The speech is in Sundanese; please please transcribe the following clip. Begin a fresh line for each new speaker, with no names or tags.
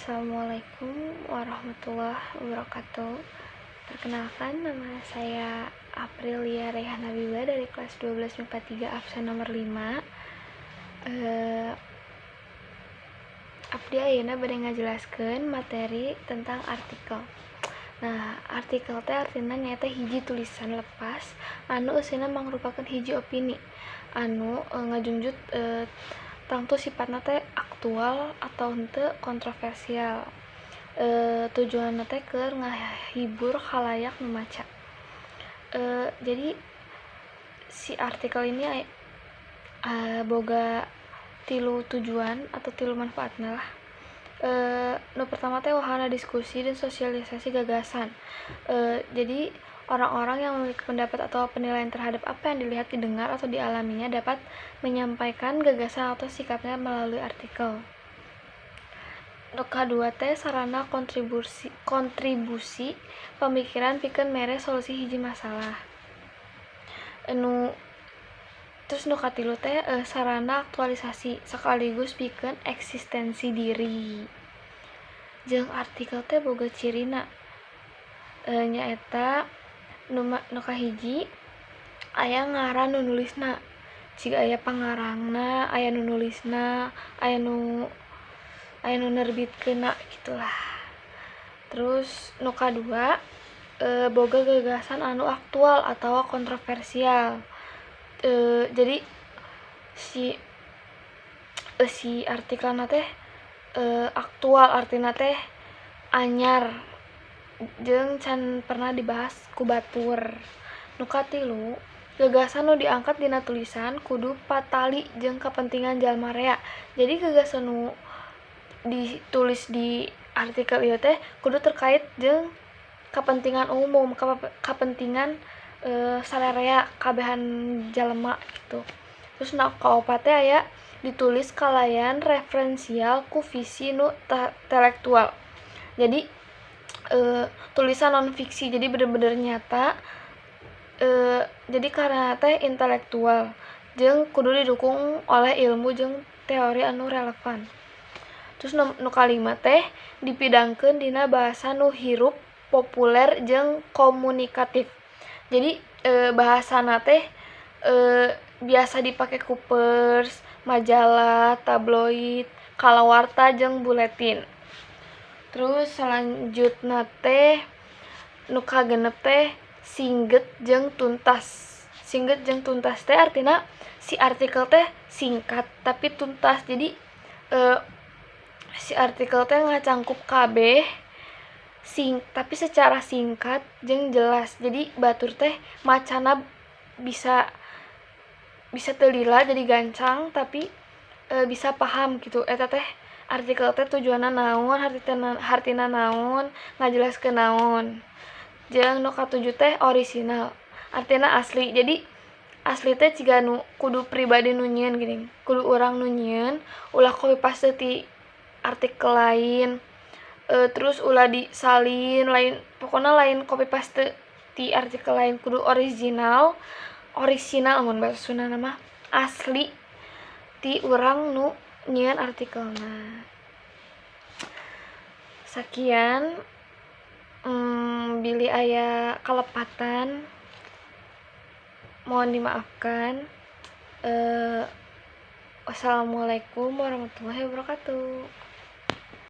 Assalamualaikum warahmatullahi wabarakatuh. Perkenalkan, nama saya Aprilia Reyhana Habiba dari kelas 12 MIPA 3 absen nomor 5. Abdi ayeuna bade ngajelaskeun materi tentang artikel. Nah, artikel teh artina nyaeta hiji tulisan lepas anu eusina mangrupakeun hiji opini anu ngajunjut tangtu sifatna teh aktual atau henteu kontroversial. Tujuanna teh keur ngahibur khalayak nu maca. Jadi si artikel ini boga tilu tujuan atau tilu manfaatna lah. Nu pertama teh wahana diskusi dan sosialisasi gagasan. Jadi orang-orang yang memiliki pendapat atau penilaian terhadap apa yang dilihat, didengar, atau dialaminya dapat menyampaikan gagasan atau sikapnya melalui artikel. Nu kadua teh sarana kontribusi pemikiran pikeun mere solusi hiji masalah. Nu terus nu katilu teh sarana aktualisasi sekaligus pikeun eksistensi diri. Jeung artikel teh boga cirina, nyaeta nu kahiji aya ngaran nu nulisna, jiga aya pangarangna, aya nu nulisna, aya nu nerbitkeunna gitulah. Terus nu kadua boga gagasan anu aktual atau kontroversial. Jadi si artikelna teh aktual, artina teh anyar jeung can pernah dibahas ku batur. Nu katilu, gagasan nu diangkat dina tulisan kudu patali jeung kepentingan jalma rea. Jadi gagasan nu ditulis di artikel ieu teh kudu terkait jeung kepentingan umum, kepentingan salarea kabehan jalma gitu. Terus nu kaopat teh aya ditulis kalayan referensial ku visi nu intelektual. Jadi tulisan non fiksi, jadi bener-bener nyata, jadi karena teh intelektual jeung kudu didukung oleh ilmu jeung teori anu relevan. Terus nu kalima teh dipidangkeun dina bahasa nu hirup, populer jeung komunikatif. Jadi bahasana teh biasa dipake ku pers, majalah, tabloid, kalawarta jeung buletin. Terus selanjutna teh nu kagenep teh singget jeung tuntas. Singget jeung tuntas teh artina si artikel teh singkat tapi tuntas. Jadi si artikel teh ngacangkup kabeh tapi secara singkat jeung jelas. Jadi batur teh macana bisa bisa teu lila, jadi gancang tapi bisa paham gitu. Eta teh artikel teh tujuanna naon, hartina naon, ngajelaskeun naon. Jeung nu katujuh teh orisinal, artina asli. Jadi asli teh ciga nu kudu pribadi nu nyieun geuning, kudu urang nu nyieun, ulah copy paste ti artikel lain, terus ulah disalin lain, pokona lain copy paste ti artikel lain, kudu original, orisinal mun bahasa Sundana mah, asli ti urang nu nyieun artikelna. Sakian, bilih aya kalepatan mohon dimaafkan. Wassalamualaikum warahmatullahi wabarakatuh.